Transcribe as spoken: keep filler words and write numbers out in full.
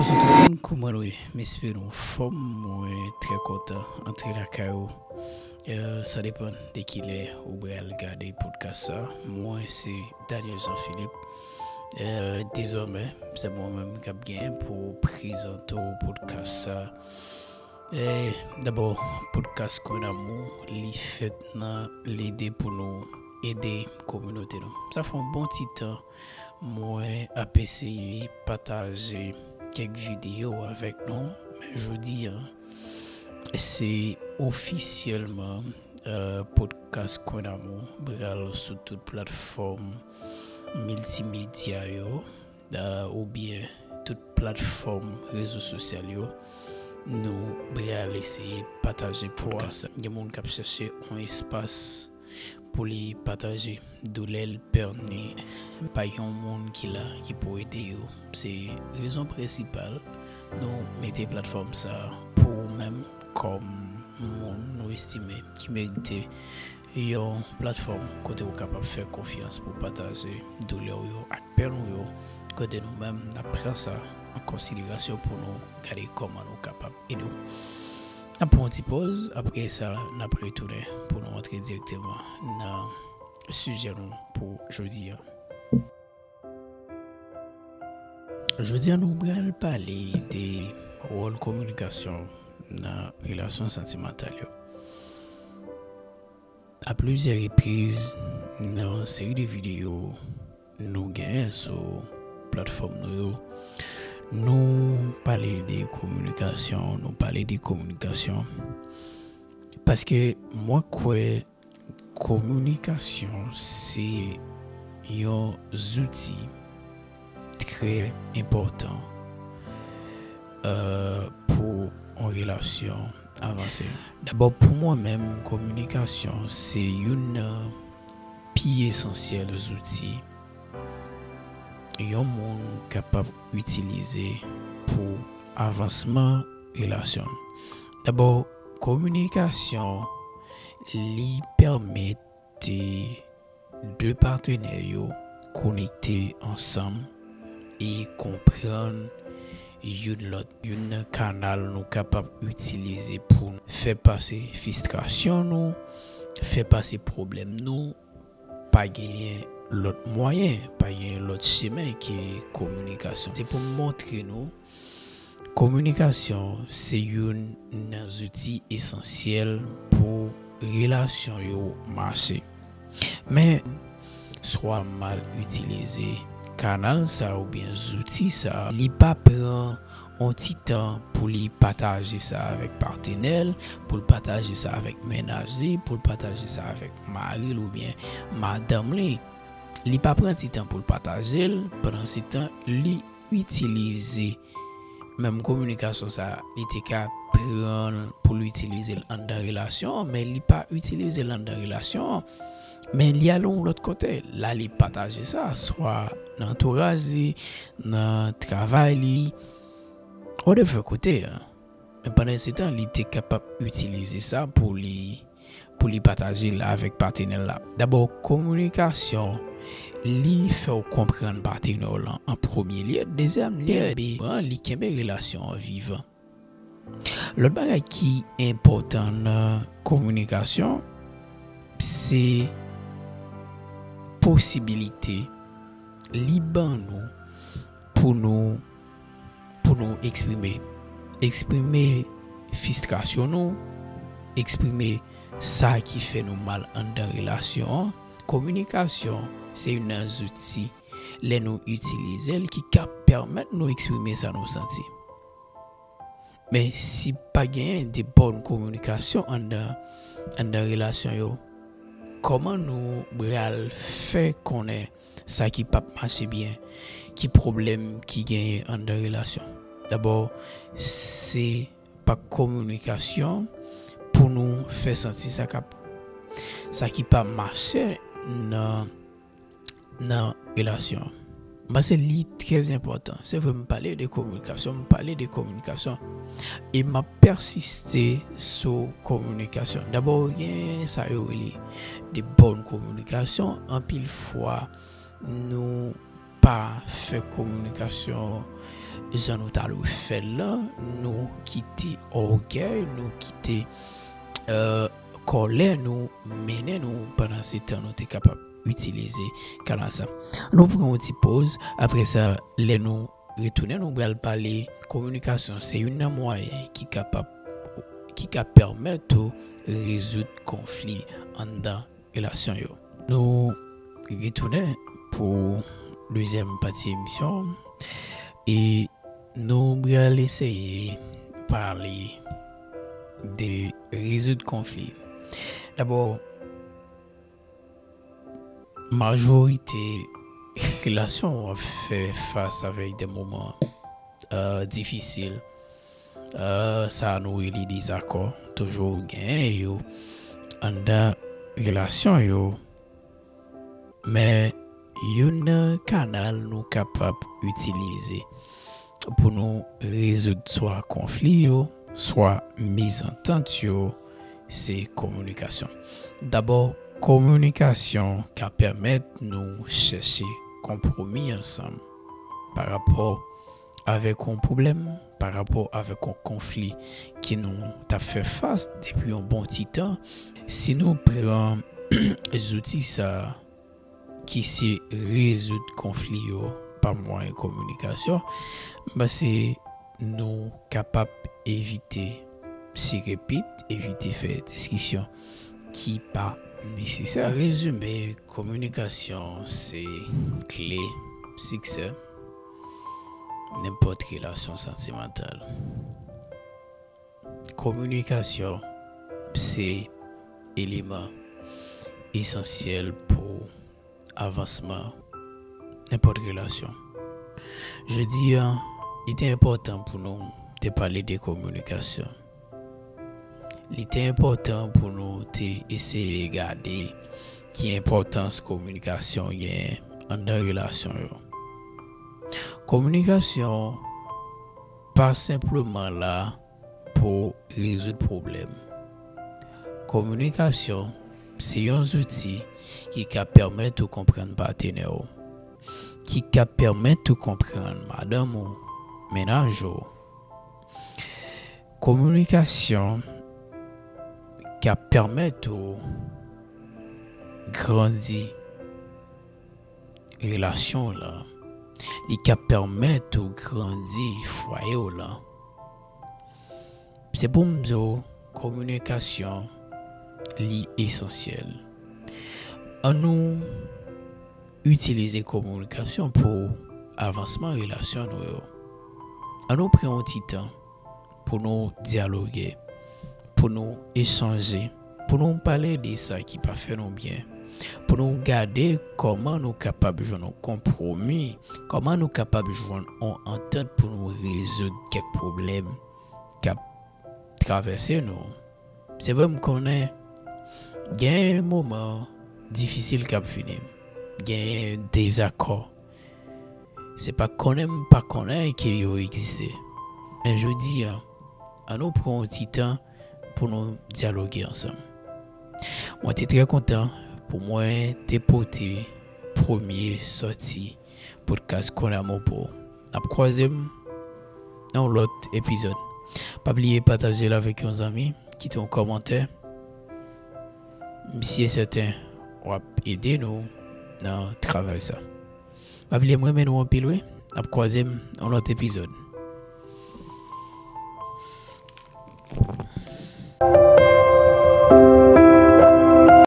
Bonjou tout moun, kouman nou ye? M espere nou anfòm. Mwen trè kontan antre lakay ou. Euh, sa depann de kilè ou pral gade podcast sa. Mwen se Daniel Jean Philippe. Euh, dezòmè, se mwen menm k ap gen pou prezante w podcast sa. Eh, dabò, podcast Kwen Damou, li fèt nan lide pou nou ede kominote nou. Sa fè yon bon ti tan, mwen ap eseye pataje kèk videyo avèk nou, men jodi a, se ofisyèlman, euh, podcast Kwen Damou pral sou tout platfòm miltimedya yo, euh, oubyen tout platfòm rezo sosyal yo, nou pral eseye pataje podcast. Gen moun k ap chèche yon espas pou li pataje doulè l, pèn li, pa gen yon moun ki la ki pou ede yo. Se rezon prensipal nou mete platfòm sa a pou ou menm kòm moun nou estime ki merite yon platfòm kote ou kapab fè konfyans pou pataje doulè w yo ak pèn w yo, kote nou menm n ap pran sa an konsiderasyon pou nou gade kòman nou kapab ede w. N ap pran yon ti pòz, apre sa n ap retounen pou nou antre dirèkteman nan sijè nou pou jodi a. Jodi a, nou pral pale de wòl kominikasyon nan relasyon santimantal yo. A plizyè repriz, nan seri de videyo nou genyen sou platfòm nou yo, nou pale de kominikasyon, nou pale de kominikasyon, paske mwen kwè kominikasyon se yon zouti trè enpòtan, euh, pou yon relasyon avanse. Dabò, pou mwen menm, kominikasyon se youn nan pi esansyèl zouti yon moun kapab itilize pou avansman relasyon l. Dabò, kominikasyon, li pèmèt de patenè yo konekte ansanm e konprann youn lòt. Youn nan kanal nou kapab itilize pou fè pase fistrasyon nou, fè pase pwoblèm nou, pa genyen lòt mwayen, pa genyen lòt chemen ke kominikasyon. Se pou m montre nou, kominikasyon se youn nan zouti esansyèl pou relasyon yo mache. Men, swa mal itilize kanal sa oubyen zouti sa, li pa pran yon ti tan pou li pataje sa avèk patenè l, pou l pataje sa avèk mennaj li, pou l pataje sa avèk mari l oubyen madanm li. Li pa pran ti tan pou l pataje l, pandan se tan, li itilize menm kominikasyon sa, li te ka pran l pou l itilize l anndan relasyon an, men li pa itilize l anndan relasyon an. Men li ale yon lòt kote. La, li pataje sa, swa nan antouraj li, nan travay li, whatever kote a. Men pandan se tan, li te kapab itilize sa pou li, pou li pataje l avèk patenè l la. Dabò, kominikasyon, li fè w konprann patenè w lan an premye lye. Dezyèm lye, li kenbe relasyon an vivan. Lòt bagay ki enpòtan nan kominikasyon, se posibilite li ban nou pou nou, pou nou eksprime. Eksprime fistrasyon nou, eksprime sa ki fè nou mal anndan relasyon an. Kominikasyon se youn nan zouti, lè nou itilize l, ki ka pèmèt nou eksprime sa nou santi. Men si pa genyen de bòn kominikasyon anndan, anndan relasyon yo, kòman nou pral fè konnen sa ki p ap mache byen, ki pwoblèm ki genyen anndan relasyon? Dabò, se pa kominikasyon pou nou fè santi sa k ap, sa ki pa mache nan nan relasyon an. M panse li trè enpòtan. Se vre, m pale de kominikasyon, m pale de kominikasyon. E m ap pèsiste sou kominikasyon. Dabò, gen sa yo rele de bòn kominikasyon. Anpil fwa, nou pa fè kominikasyon jan nou ta dwe fè l lan, nou kite ògèy, nou kite, euh, kòlè nou mennen nou. Pandan se tan, nou te kapab itilize kanal sa. Nou pran yon ti poz. Apre sa, lè nou retounen, nou pral pale kominikasyon. Se youn nan mwayen ki kapab, ki ka pèmèt ou rezoud konfli anndan relasyon yo. Nou retounen pou dezyèm pati emisyon an. E nou pral eseye pale de rezoud konfli. Dabò, majorite relasyon w ap fè fas avèk de moman, euh, difisil. Euh, sa nou rele dezakò, toujou genyen yo anndan relasyon yo. Men youn nan kanal nou kapab itilize pou nou rezoud swa konfli yo, swa mezantant yo, se kominikasyon. Dabò, kominikasyon ka pèmèt nou chèche konpwomi ansanm pa rapò avèk yon pwoblèm, pa rapò avèk yon konfli ke nou t ap fè fas depi yon bon ti tan. Si nou pran zouti sa a, ki se rezoud konfli yo pa mwayen kominikasyon, m panse nou kapab evite sirepit, evite fè diskisyon ki pa nesesè. An rezime, kominikasyon se kle siksè nenpòt relasyon santimantal. Kominikasyon se eleman esansyèl pou avansman nenpòt relasyon. Jodi a, li te enpòtan pou nou te pale de kominikasyon. Li te enpòtan pou nou te eseye gade ki enpòtans kominikasyon genyen anndan relasyon yo. Kominikasyon pa senpleman la pou rezoud pwoblèm. Kominikasyon se yon zouti ki ka pèmèt ou konprann patnè w, ki ka pèmèt ou konprann madanm ou, mennaj ou. Kominikasyon ka pèmèt ou grandi relasyon w lan. Li ka pèmèt ou grandi fwaye w lan. Se pou m di w, kominikasyon, li esansyèl. Annou itilize kominikasyon pou avansman relasyon nou yo. Annou pran yon ti tan pou nou dyaloge, pou nou echanje, pou nou pale de sa ki pa fè nou byen, pou nou gade kòman nou kapab jwenn yon konpwomi, kòman nou kapab jwenn yon antant pou nou rezoud kèk pwoblèm k ap travèse nou. Se vre, m konnen gen moman difisil k ap vini, gen dezakò. Se pa konnen m pa konnen ke yo egziste. Men jodi a, annou pran yon ti tan pou nou dyaloge ansanm. Mwen te trè kontan pou mwen te pote premye sòti podcast Konamo pou w. N ap kwaze m nan yon lòt epizòd. Pa bliye pataje l avèk yon zanmi, kite yon kòmantè. M si e sèten w ap ede nou nan travay sa. Pa bliye m renmen nou anpil wi. N ap kwaze m nan yon lòt epizòd.